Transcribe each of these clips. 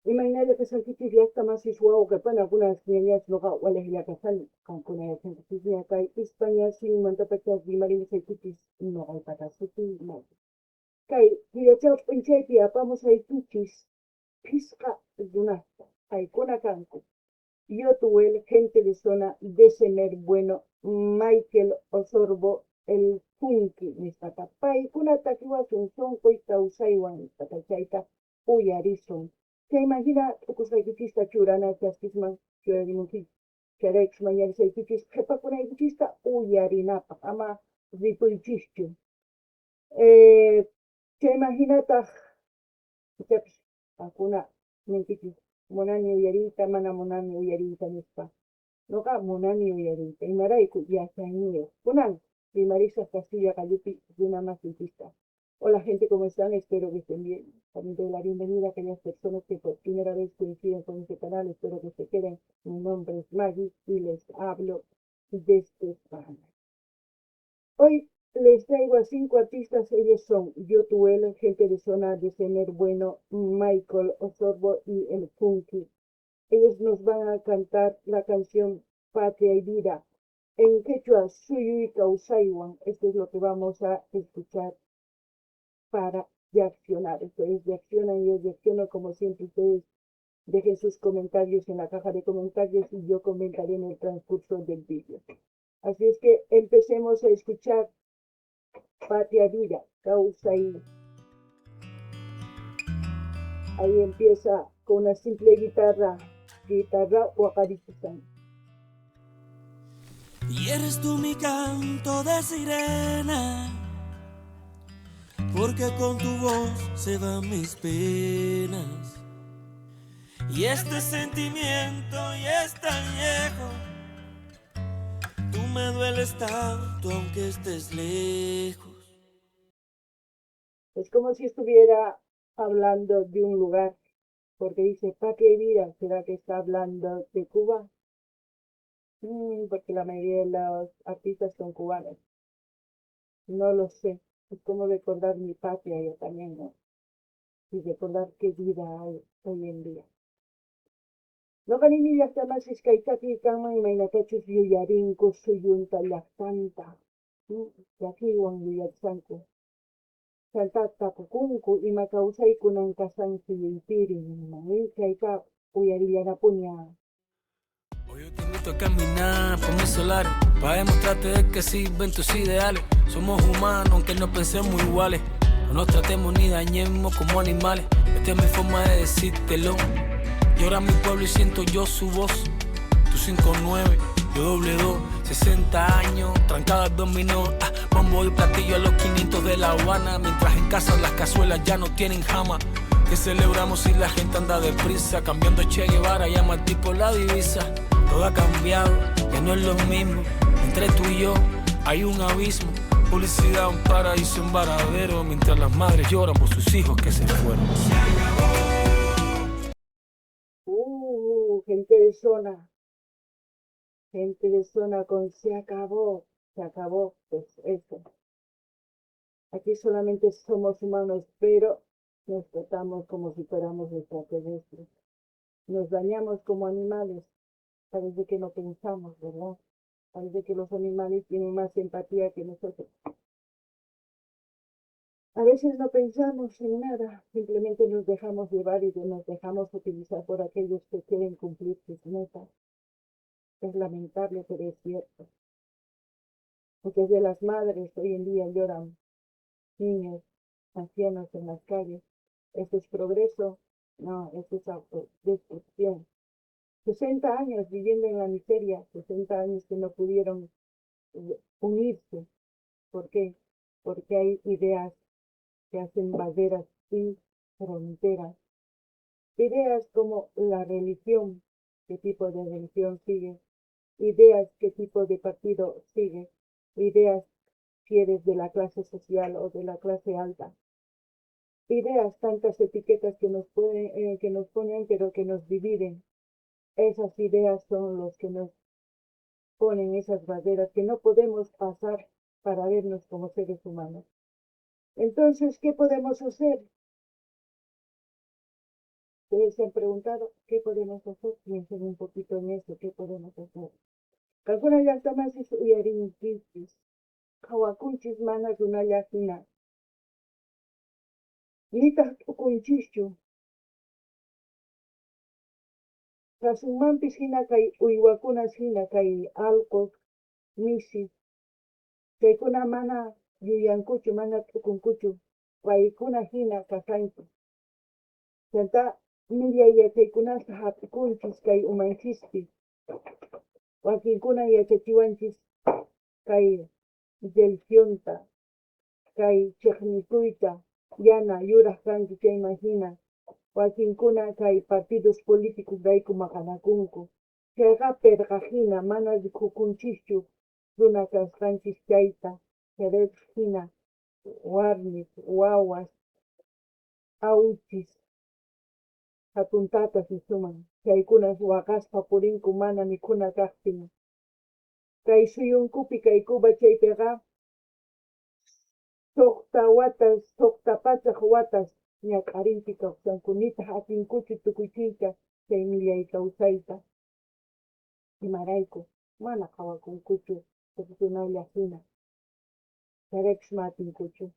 Imaynalla kasqankichis llaqta masis wawqe panakuna ñañas noqa walejlla kasani qankuna yachankichisña kay España suyumantapacha rimarimusaykichis noqaypata sutiy Maggie. Kay killachaw p'unchaypi apamusaykichis phisqa runasta paykuna kanku Yotuel, gente de zona de Semer Bueno, Michael Osorbo, el Funky nisqata. Paykuna takiwasun sonqoy kawsaywan nisqata chayta uyarisun. Chayman jina t'ukusqaykichista churana chaskisman churarimunkichis. Chayraykus mañarisaykichis qhepakunaykichista uyarinapaj, ama ripuychischu. Chayman jinataj ichapis qankuna ninkichis munani uyariyta, mana munani uyariyta nispa. Noqa munani uyariyta, imarayku yachayniyoj. Kunan rimarisaj kastilla qallupi runa masinchista. Hola gente, ¿cómo están? Espero que estén bien. También doy la bienvenida a aquellas personas que por primera vez coinciden con este canal. Espero que se queden. Mi nombre es Maggie y les hablo desde España. Hoy les traigo a 5 artistas. Ellos son Yotuel, gente de zona de Semer Bueno, Michael Osorbo y el Funky. Ellos nos van a cantar la canción Patria y Vida. En quechua, Suyuy Kawsaywan. Esto es lo que vamos a escuchar para reaccionar. Ustedes reaccionan, yo reacciono como siempre. Ustedes dejen sus comentarios en la caja de comentarios y yo comentaré en el transcurso del vídeo. Así es que empecemos a escuchar Patria Vida, Kawsay. Ahí empieza con una simple guitarra, guitarra waqarichisan. Y eres tú mi canto de sirena, porque con tu voz se van mis penas. Y este sentimiento ya es tan viejo, tú me dueles tanto aunque estés lejos. Es como si estuviera hablando de un lugar, porque dice patria y vida. ¿Será que está hablando de Cuba? Porque la mayoría de los artistas son cubanos. No lo sé. Es como recordar mi patria yo también, ¿no? Y recordar qué vida hay hoy en día. Noqanimi llaqtamasis kay taki kanman imaynatachus yuyarinku suyunta llaqtanta. Llakiywan yuyarisanku. Chantá tapukunku ima kawsaykunan kasan suyuypiri ninman. Chayta uyarillanapuni. Hoy yo te invito a caminar por mis solares, pa' demostrarte de que sirven tus ideales. Somos humanos, aunque no pensemos iguales. No nos tratemos ni dañemos como animales. Esta es mi forma de decírtelo. Llora mi pueblo y siento yo su voz. Tu 5'9, yo doble 2, 60 años, trancada al dominó. Bombo y platillo a los 500 de La Habana. Mientras en casa las cazuelas ya no tienen jama. Que celebramos si la gente anda deprisa, cambiando Che Guevara, llama al tipo la divisa. Todo ha cambiado, ya no es lo mismo. Entre tú y yo hay un abismo. Publicidad, un paraíso, un varadero, mientras las madres lloran por sus hijos que se fueron. Gente de zona. Gente de zona con se acabó, se acabó, pues eso. Aquí solamente somos humanos, pero nos tratamos como si fuéramos extraterrestres. Nos dañamos como animales. Parece que no pensamos, ¿verdad? Parece que los animales tienen más empatía que nosotros. A veces no pensamos en nada, simplemente nos dejamos llevar y nos dejamos utilizar por aquellos que quieren cumplir sus metas. Es lamentable, pero es cierto. Muchas de las madres hoy en día lloran, niños, ancianos en las calles. ¿Esto es progreso? No, esto es autodestrucción. 60 años viviendo en la miseria, 60 años que no pudieron unirse. ¿Por qué? Porque hay ideas que hacen barreras y fronteras. Ideas como la religión, qué tipo de religión sigue, ideas qué tipo de partido sigue, ideas si eres de la clase social o de la clase alta. Ideas, tantas etiquetas que nos pueden que nos ponen, pero que nos dividen. Esas ideas son los que nos ponen esas barreras que no podemos pasar para vernos como seres humanos. Entonces, ¿qué podemos hacer? Ustedes se han preguntado qué podemos hacer, piensen un poquito en eso, qué podemos hacer. Qankuna llaqtamasis uyarinkichis, qhawakunchis mana runalla hina. Nitaq t'ukunchischu. Kasunmanpis hina kay uywakunas hina kay alqos, misis, chaykuna mana yuyankuchu, mana t'ukunkuchu, paykuna hina kashanku. Chantá millay yachaykunasta hap'ikunchis kay umanchispi. Wakinkuna yachachiwanchis kay religionta, kay chiqnikuyta, yana yuraq kanki chayman hina. Wakinkuna kay partidos políticos rayku maqanakunku. Chayqa perqa hina mana rikukunchischu runa kasqanchis chayta, Jerez hina warmis, wawas, awchis, hatun tatas nisuman, chaykunas waqaspa purinku mana mikhuna kaqtin. Kay suyunkupi kay Cuba chaypiqa suqta watas, suqta pachaq watas ñak'ariypi kawsanku, nitaq atinkuchu tukuchiyta chay millay kawsayta. Imarayku mana qhawakunkuchu huk runalla hina, chayraykus ma atinkuchu.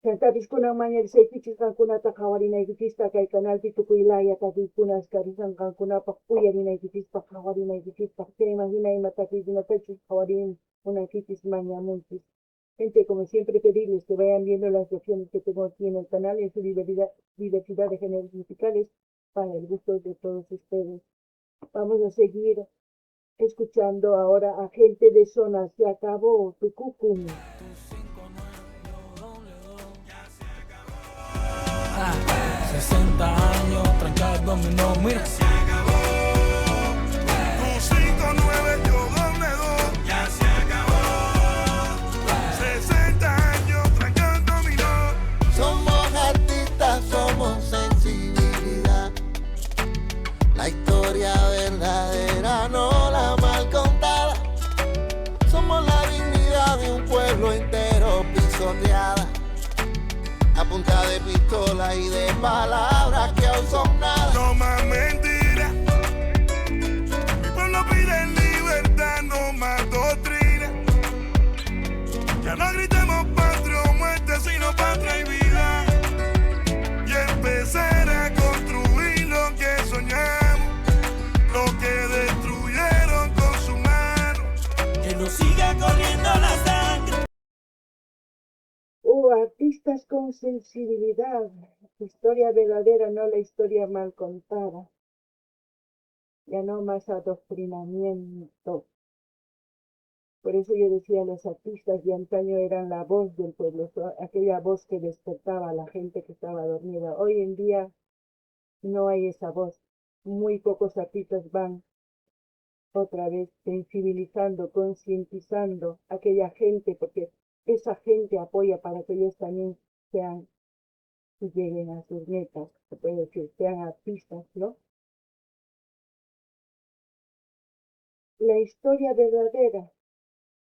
Chantapis kunan mañarisaykichis qankunata qhawarinaykichista kay canalpi tukuy laya takiykunas karishan qankunapaq uyarinaykichispaq qhawarinaykichispaq chayman hina ima takiykunatachus qhawarin munankichis mañamunchis. Gente, como siempre, pedirles que vayan viendo las versiones que tengo aquí en el canal en su diversidad de géneros musicales para el gusto de todos ustedes. Vamos a seguir escuchando ahora a Gente de Zona. Se acabó Tucucum. Ah, 60 años, trancado dominó, mira. Se acabó. Tu 5-9, yo doble 2. Ya se acabó. 60 años, trancado dominó. Somos artistas, somos sensibilidad. La historia verdadera, no la mal contada. Somos la dignidad de un pueblo entero pisoteada. A punta de pistola y de palabras que aún son nada. No más mentira. Mi pueblo pide libertad, no más doctrina. Ya no gritemos patria o muerte, sino patria y vida. Y empezar a construir lo que soñamos, lo que destruyeron con su mano. Que no siga corriendo la sangre. Oh, artistas con sensibilidad, historia verdadera, no la historia mal contada. Ya no más adoctrinamiento. Por eso yo decía, los artistas de antaño eran la voz del pueblo, aquella voz que despertaba a la gente que estaba dormida. Hoy en día no hay esa voz. Muy pocos artistas van otra vez sensibilizando, concientizando a aquella gente, porque esa gente apoya para que ellos también sean y lleguen a sus metas, se puede decir, sean artistas, ¿no? La historia verdadera,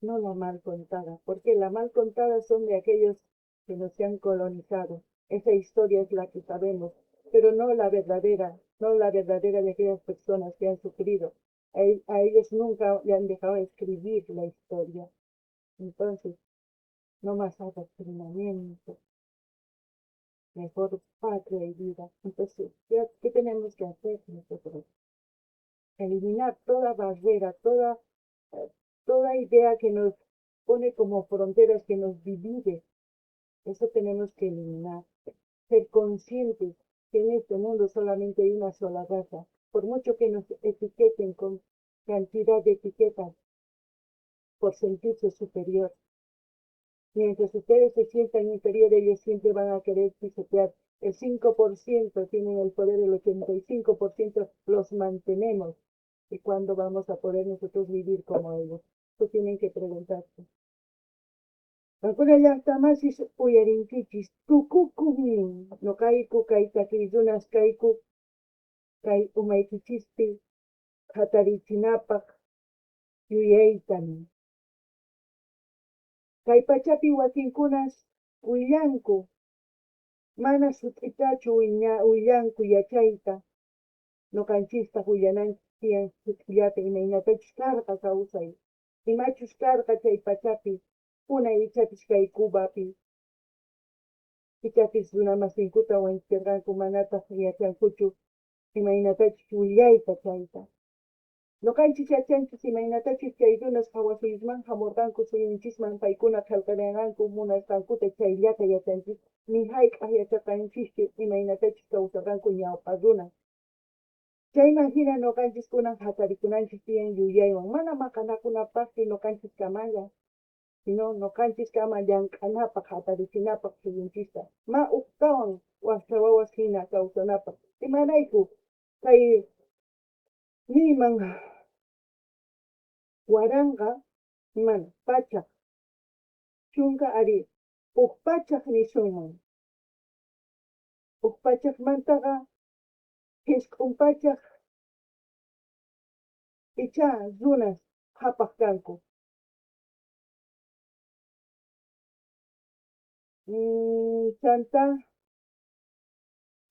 no la mal contada, porque la mal contada son de aquellos que nos han colonizado. Esa historia es la que sabemos, pero no la verdadera, no la verdadera de aquellas personas que han sufrido. A ellos nunca le han dejado escribir la historia. Entonces, no más adoctrinamiento, mejor patria y vida. Entonces, ¿qué tenemos que hacer nosotros? Eliminar toda barrera, toda idea que nos pone como fronteras, que nos divide. Eso tenemos que eliminar. Ser conscientes que en este mundo solamente hay una sola raza. Por mucho que nos etiqueten con cantidad de etiquetas, por sentirse superior. Mientras ustedes se sientan inferiores, ellos siempre van a querer pisotear. El 5% tienen el poder, el 85% los mantenemos. ¿Y cuándo vamos a poder nosotros vivir como ellos? Eso tienen que preguntarse. Qankuna llaqtamasis uyarinkichis, tukukumin, noqayku kay takiy runas kayku, kay umaykichispi hatarichinapaq yuyaytan. Kay pachapi wakinkunas willanku, Mana sut'itachu willanku yachayta, noqanchistaq willananchis tiyan sut'illata imaynatachus karqa kawsay, imachus karqa chay pachapi, unay ichapis kay Cubapi, ichapis runamasinkuta wañuchirqanku manataq yachankuchu imaynatachus willayta chayta. Noqanchis yachanchis imaynatachus chay runas jawa suyusman jamurqanku suyunchisman paykuna qhelqaranqanku munasqankuta chayllata yachanchis, ni hayk'aq yachaqanchischu imaynatachus kawsarqanku ñawpa runa. Chayman hina noqanchis kunan hatarikunanchis tiyan yuyaywan, mana maqanakunapaqchu noqanchis kamalla, sino noqanchis kama llank'anapaq hatarichinapaq suyunchista, ma ujtawan wajcha wawas hina kawsanapaq. Imarayku kay niyman 1000 mana 110 ari 100 nisunman. 100mantaqa 900 ichá runas qhapaj kanku. Chantá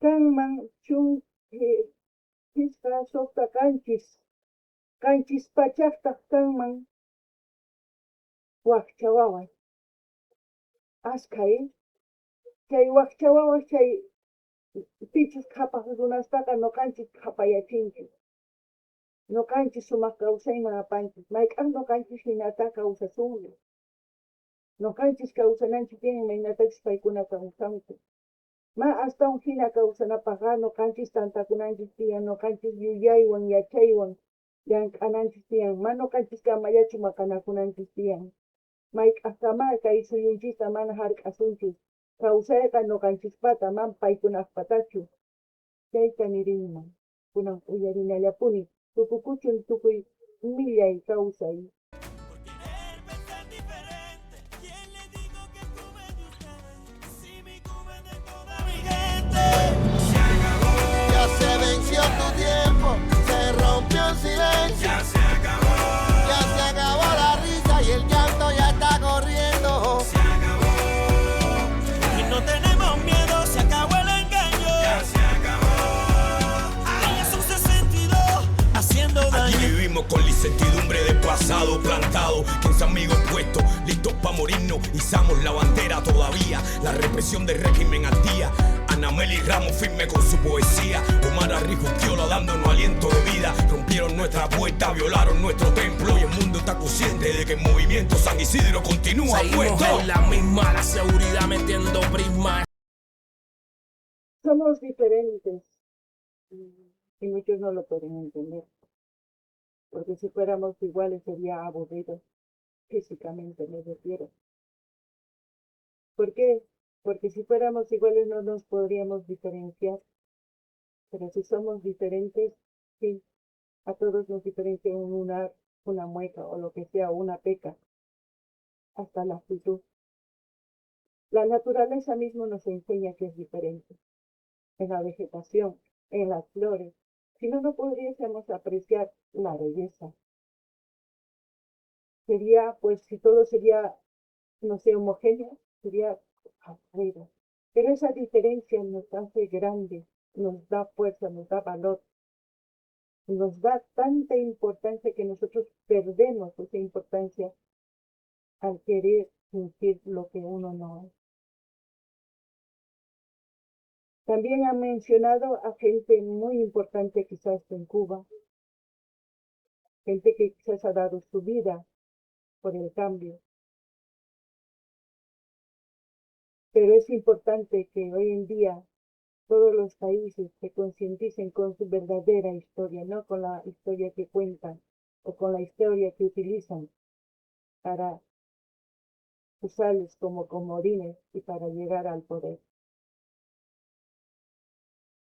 kanman 15 6 7 700taj kanman wajcha wawas. Askha, Chay wajcha wawas chay pichus qhapaj runastaqa noqanchis qhapayachinchis. Noqanchis sumaq kawsayman apanchis. Mayk'aj noqanchis hinata kawsasunri. Noqanchis kawsananchis tiyan imaynatachus paykuna kawsanku. Ma astawan hina kawsanapaqqa noqanchis tantakunanchis tiyan, noqanchis yuyaywan yachaywan llank'ananchis tiyan, ma noqanchis kamallachu maqanakunanchis tiyan. Mayk'ajkama kay suyunchista mana hark'asunchu. Kawsayqa noqanchispata, man paykunaqpatachu. Chayta nirinman. Kunan uyarinallapuni tukukuchun tukuy millay kawsay. Por querer pensar diferente, ¿quién le digo que es Cuba es de ustedes? Si mi Cuba es de toda mi gente. Se acabó. Ya se venció tu tiempo, se rompió el silencio. Ya se acabó. Ya se acabó la risa y el llanto ya está corriendo. Se acabó. Y no tenemos miedo, se acabó el engaño. Ya se acabó. Ay, es un 62 haciendo Aquí daño. vivimos con la incertidumbre del pasado plantado, 15 amigos puestos, listos pa' morirnos, izamos la bandera todavía, la represión del régimen al día. Anamely Ramos firme con su poesía, Omar Arrijuquiola dándonos aliento de vida, rompieron nuestra puerta, violaron nuestro templo y el mundo está consciente de que el movimiento San Isidro continúa Seguimos puesto. en la misma, la seguridad metiendo prisma. Somos diferentes y muchos no lo pueden entender, porque si fuéramos iguales sería aburrido, físicamente me refiero. ¿Por qué? Porque si fuéramos iguales no nos podríamos diferenciar, pero si somos diferentes, sí, a todos nos diferencia un lunar, una mueca o lo que sea, una peca, hasta la actitud. La naturaleza mismo nos enseña que es diferente, en la vegetación, en las flores. Si no, no podríamos apreciar la belleza. Sería, pues, si todo sería, no sé, homogéneo, sería aburrido. Pero esa diferencia nos hace grande, nos da fuerza, nos da valor, nos da tanta importancia que nosotros perdemos esa importancia al querer fingir lo que uno no es. También han mencionado a gente muy importante quizás en Cuba, gente que quizás ha dado su vida por el cambio. Pero es importante que hoy en día todos los países se concienticen con su verdadera historia, no con la historia que cuentan o con la historia que utilizan para usarlos como comodines y para llegar al poder.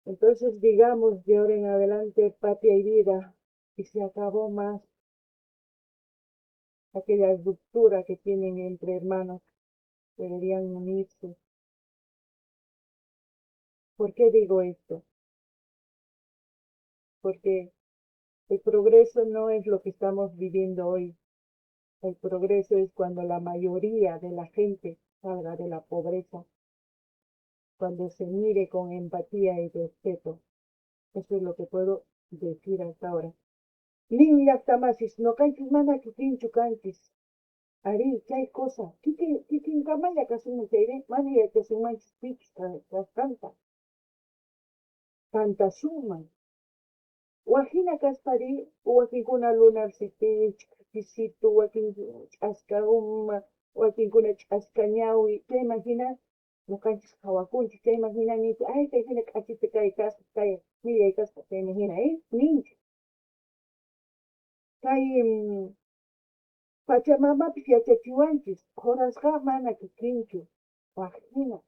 Entonces digamos de ahora en adelante patria y vida, y se acabó más aquella ruptura que tienen entre hermanos, deberían unirse. ¿Por qué digo esto? Porque el progreso no es lo que estamos viviendo hoy. El progreso es cuando la mayoría de la gente salga de la pobreza. Cuando se mire con empatía y respeto. Eso es lo que puedo decir hasta ahora. Nin llaqtamasis, noqanchis mana kikinchu kanchis. Arí, chay cosa, kikinkamalla kasunman chayri, mana yachasunmanchis pichus kasqanta. Pantasunman. Wajina kaspari, wakinkuna lunarcito, ch'akisitu, wakin ch'aska uma, wakinkuna ch'aska ñawi, chayman hina noqanchis qhawakunchis, chayman hina ninchis, ay kay hina k'achita kay kasqa, kay millay kasqa, chayman hina, ninchis. Kay Pachamamapis yachachiwanchis, qhorasqa mana kikinchu, wajina.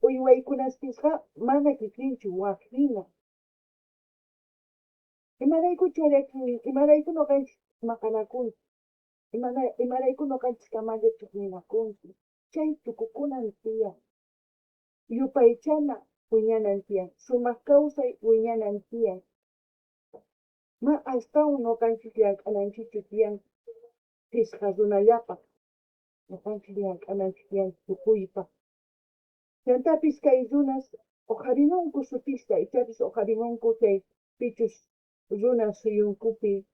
Uywaykunaspisqa mana kikinchu, wajina. Imarayku imarayku noqanchis maqanakunchis, imarayku noqanchis kamalla chejninakunchis, chay tukukunan tiyan. Yupaychana wiñanan tiyan, sumaq kawsay wiñanan tiyan. Ma astawan noqanchis llank'ananchikchu tiyan phisqa runallapaq, noqanchis llank'ananchik tiyan tukuypaq. Chantapis kay runas uqharimunku sutista, ichapis uqharimunku chay pichus runa suyunkupi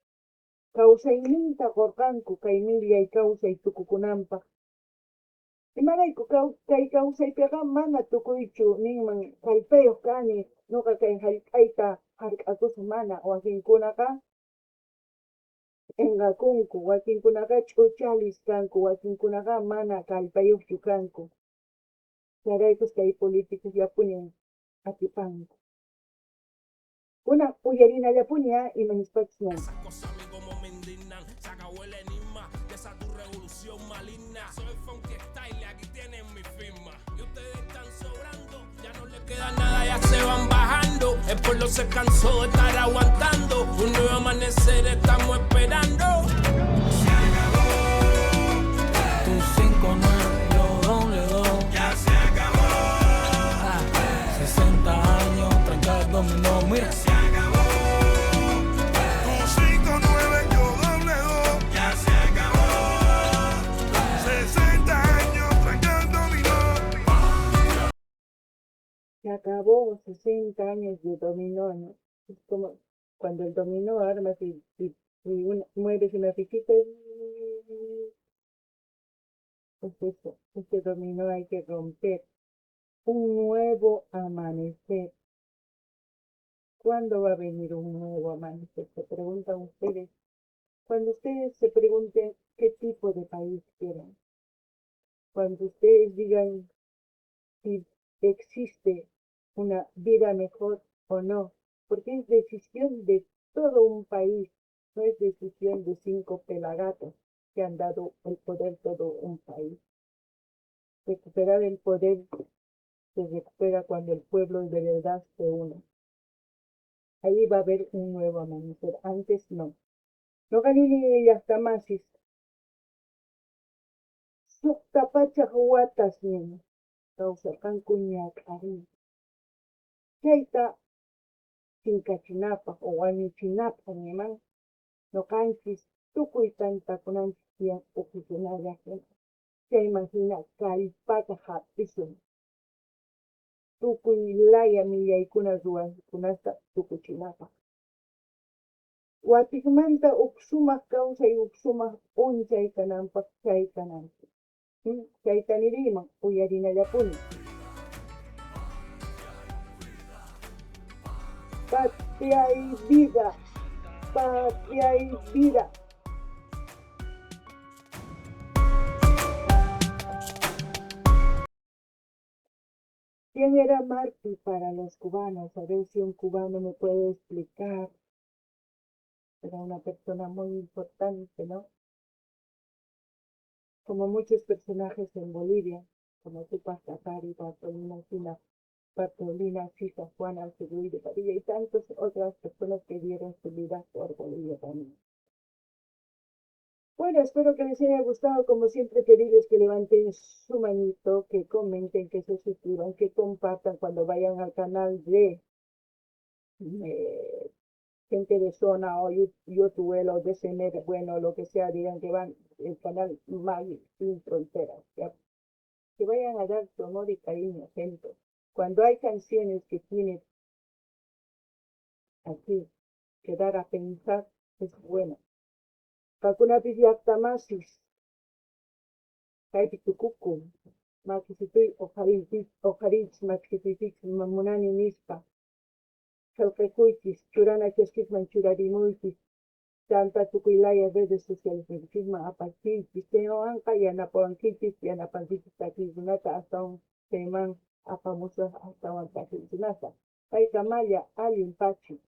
kawsayninta qurqanku kay millay kawsay tukukunanpaq. Imarayku kay kawsaypiqa mana tukuychu ninman kallpayuq kani, noqa kay hallp'ayta hark'akusaq, mana, wakinkunaqa p'inqakunku, wakinkunaqa ch'uchalis kanku, wakinkunaqa mana kallpayuqchu kanku. Chayraykus kay políticosllapuni atipanku. Kunan uyarinallapuni ima nispachus nan. Esas cosas a mí como me indignan. Se acabó el enigma de esa tu revolución maligna. Soy funky style, aquí tienen mi firma. Y ustedes están sobrando, ya no les queda nada, ya se van bajando. El pueblo se cansó de estar aguantando. Un nuevo amanecer estamos esperando. Se acabó. Tu 5-9, yo doble 2. Ya se acabó. Ah, 60 años, tranca el dominó, mira. Se acabó. Tu 5-9, yo doble 2. Ya se acabó. 60 años, tranca el dominó. Se acabó 60 años de dominó, ¿no? Es como cuando el dominó armas y mueves una fichita. Es eso, este dominó hay que romper. Un nuevo amanecer. ¿Cuándo va a venir un nuevo amanecer? Se preguntan ustedes. Cuando ustedes se pregunten qué tipo de país quieren. Cuando ustedes digan si existe una vida mejor o no, porque es decisión de todo un país, no es decisión de 5 pelagatos que han dado el poder todo un país. Recuperar el poder se recupera cuando el pueblo de verdad se une. Ahí va a haber un nuevo amanecer, antes no. No ganini llaqtamasis. Suqta pachaj watas nin kawsarqanku ñak'arin. Chayta chinkachinapaq o wañuchinapaq niman noqanchis tukuy tantakunanchis tiyan uqhikunalla hina. Chayman hina kallpata hap'isun. Tukuy laya millaykuna ruwaykunata tukuchinapaq. Watiqmanta uj sumaq kawsay, uj sumaq p'unchay kananpaq chay kananchis. Chayta niriyman uyarinallapuni. Patria y vida, patria y vida. ¿Quién era Martí para los cubanos? A ver si un cubano me puede explicar. Era una persona muy importante, ¿no? Como muchos personajes en Bolivia, como Tupac Katari, Bartolina Sisa, Bartolina Sisa, Juana Azurduy de Padilla y tantas otras personas que dieron su vida por Bolivia también. Bueno, espero que les haya gustado. Como siempre, pedirles que levanten su manito, que comenten, que se suscriban, que compartan cuando vayan al canal de gente de zona o YouTube o DCM, bueno, lo que sea, digan que van el canal Magui Sin Fronteras, ¿ya? Que vayan a dar su amor y cariño, gente. Cuando hay canciones que tienen aquí que dar a pensar, es bueno. Qankunapis llaqtamasis kaypi tukukun. Makisituy oqhariychis makisituykichis munani nispa. Qhelqakuychis, churana chaskisman churarimuychis, chanta tukuy laya redes sociales niykichisman apachiychis, chaywanqa yanapawankichis, yanapankichis takiykunata astawan chayman apamusaj astawan takiykunata. Kaykamalla allin pachi.